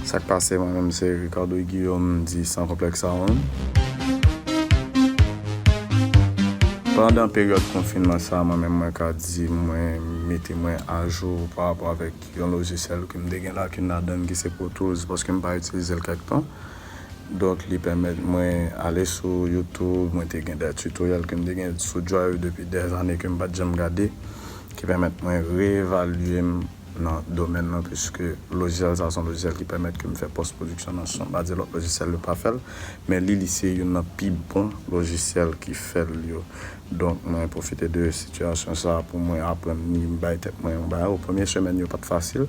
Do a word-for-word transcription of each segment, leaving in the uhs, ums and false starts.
Sa k pase, mwen menm se Ricardo Guillaume, di Sans Complexe Sound. Pandan peryòd konfinman sa, mwen menm mwen ka di mwen mete mwen ajou pa rapò avèk yon lojisyèl ke m te gen lakin ladan l ki se Pro Tools, paske m pa itilize l kèk tan. Donk, li pèmèt mwen ale sou YouTube, mwen te gen de tutorial ke m te gen sou Drive depi dèzane ke m pa t janm gade, ki pèmèt mwen reevalye m nan domèn nan, piske lojisyèl sa se yon lojisyèl ki pèmèt ke m fè pòs pwodiksyon nan son. M pa di lòt lojisyèl yo pa fè l, men li, li se youn nan pi bon lojisyèl ki fè l yo. Donk, mwen pwofite de sitiyasyon sa pou mwen aprann li, m bay tèt mwen yon bagay. O, premye semèn yo pa t fasil,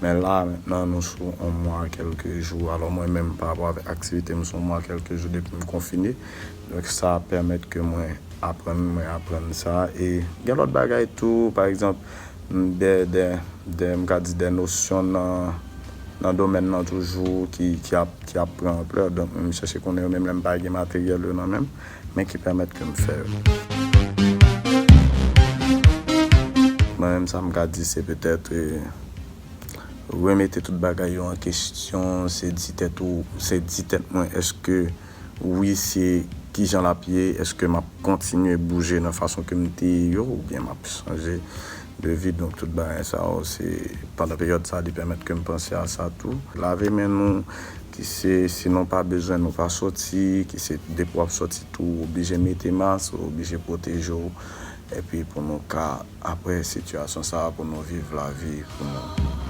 men la, mentnan, nou sou yon mwa kèlke jou. Alò, mwen menm, pa rapò avèk aktivite m, sou yon mwa kèlke jou depi m konfine. Donk, sa pèmèt ke mwen aprann, mwen aprann sa. E gen lòt bagay tou, pa egzanp, de, de, de, m ka di de nosyon nan, nan domèn nan toujou ki, ki ap, ki ap pran anplè. Donk, m chèche konnen yo, menm lè m pa gen materyèl yo nan men m, men ki pèmèt ke m fè yo. Mwen menm, sa m ka di, se petèt, eh, remete tout bagay yo an kesyon, se di tèt ou, se di tèt mwen, èske wi, se kijan l ap ye, èske m ap kontinye bouje nan fason ke m te ye yo, oubyen m ap chanje de vi. Donk, tout bagay sa yo, se pandan peryòd sa, li pèmèt ke m panse a sa tou. Lave men nou, ki se, si nou pa bezwen, nou pa soti, ki se depi w ap soti tou, ou oblije mete mas, ou oblije pwoteje w, epi pou nou ka, apre sitiyasyon sa a, pou nou viv lavi, pou nou